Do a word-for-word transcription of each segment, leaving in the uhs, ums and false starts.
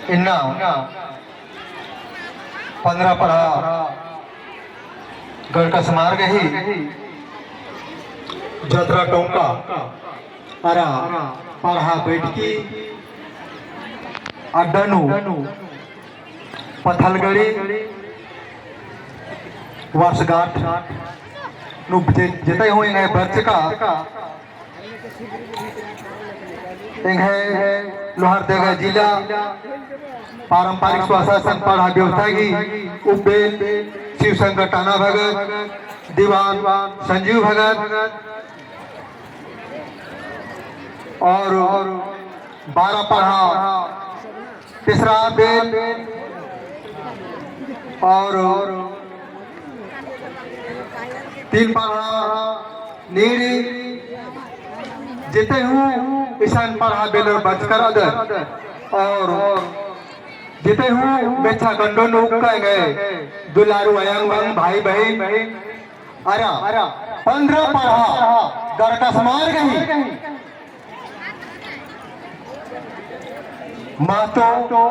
इन्ना पंद्रह पड़हा गढ़ कसमार गही जतरा टोंका अरा पड़हा बैठकी अड्डा नू पथलगड़ी वर्षगांठ नू जे-, जेतई हूँ एंग्है बरचका एंग्है लोहरदगा जिला पारंपरिक स्वशासन पड़हा व्यवस्था गही उपेन शिव शंकर टाना भगत, दीवान संजीव भगत और बारह पड़हा तीसरा बेल और तीन पड़हा नीड़ी जेतई हूँ इसन पड़हा बेलर बरचकर अदर और जेतई हूँ मेच्छा गंडो नू उक्का एंग्है दुलारू अयंग बंग भाई बहिन अरा पंद्रह पड़हा गढ़ कसमार गही महतो,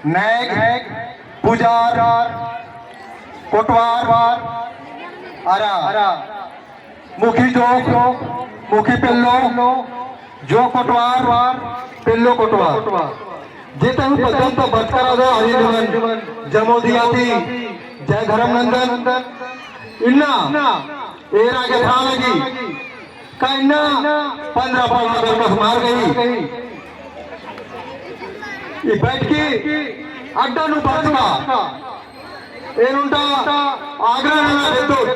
नैग, पुजार, कोटवार, अरा, मुखी जोंख़, मुखी पेल्लो, जोंख़ कोटवार, पेल्लो कोटवार। जेतई हूँ पद्दन ता बरचकर अदर अदिन निमन जमोदिया ती जय धर्म नंदन। इन्ना एरा गे था लगी का इन्ना पंद्रह पड़हा गढ़ कसमार गही ई बैठकी अड्डा नू बरचका एन ओन्टा आग्रह नना बेद्दोत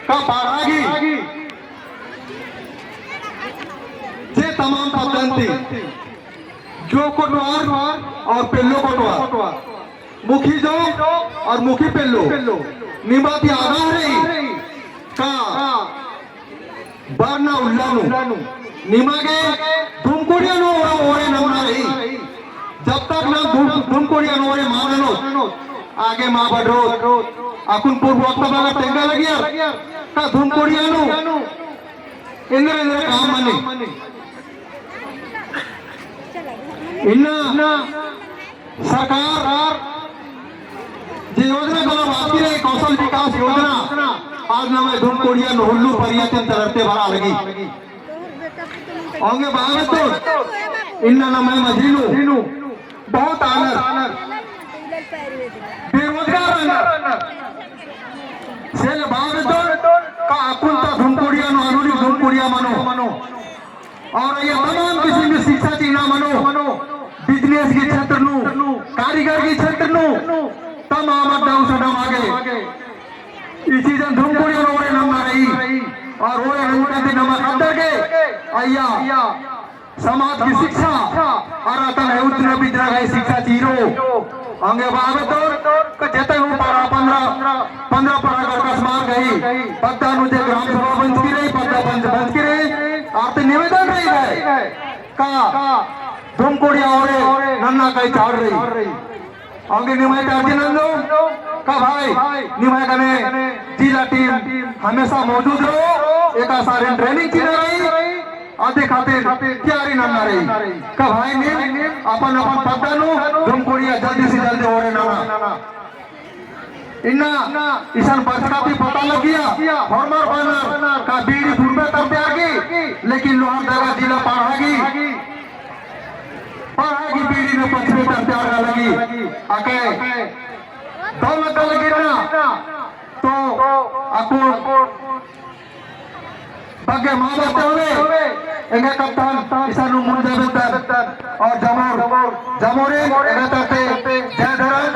का पड़हा गही जे तमाम पद्दन ती जोंख़ कोटवार और पेल्लो कोटवार, मुखी जोंख़ और मुखी पेल्लो निमा ती आग्रह रई का बरना उल्ला नू निमा गे धुमकोड़िया नू ओरे, ओरे नन्ना रई। जब तक नाम धुम-, धुमकोड़िया नू ओरे मा ननोत, आगे मा बढ़रोत। अक्कुन पूर्व वक्ता बगर तेंगा लगियर का धुमकोड़िया नू एन्देर एन्देर काम मनी। इन्ना सरकार जे योजना बला बाकी रई, कौशल विकास योजना, आज नम्है धुमकोड़िया नू हुल्लो परिया ती तरते भरा लगी। औंगे बआ बेद्दोत इन्ना नम्है मझी नू बहुत आलर बेरोजगार रअनर। से ले बआ बेद्दोत का अक्कुन ता धुमकोड़िया नू आलर धुमकोड़िया मनो। और अइय्या तमाम किसिम की शिक्षा चिअना मनो, business के क्षेत्र नू, कारीगर के क्षेत्र नू, तमाम अड्डा नू सडम आगे। ई चीजन धुमकोड़िया नू ओरे नन्ना रई, और ओरे नन्ना ती नमा ख़द्दर गे, अइय्या समाज की शिक्षा, अरा तन्ने उतना बिद्रा गही शिक्षा चीरो। औंगे बआ बेद्दोत का जेतई हूँ पड़हा पंद्रह, पंद्रह पड़हा गढ़ कसमार गही पद्दा नू जे ग्राम सभा बंचकी रई, पद्दा पंच बंचकी रई, आर ती निवेदन रई भाई का धुमकोड़िया ओरे नन्ना कई चाड़ रई। औंगे निम्है ती अर्जी नन्दोम का भाई निम्है गने जिला team हमेशा मौजूद रओ, एका सारिन training चिअना रई, अदी खातिर तैयारी नन्ना रई। का भाई नीम अपन अपन पद्दा नू धुमकोड़िया जल्दी से जल्दी ओरे नना। इन्ना इसन बरचका ती पता लगिया, होरमर बअनर का बीड़ी फुरबे तरते आगी, लेकिन लोहरदगा जिला पड़हा गही, पड़हा गही बीड़ी नू पछबे तरते आगा लगी। अके दौ लग्गा लगी ना, तो अक्कुन बग्गे मा बरते हुए, एंग्है कत्थन इसन नू मुंजा बेद्दन, और जमोर, जमोरिन एंग्है तरती जय धरम,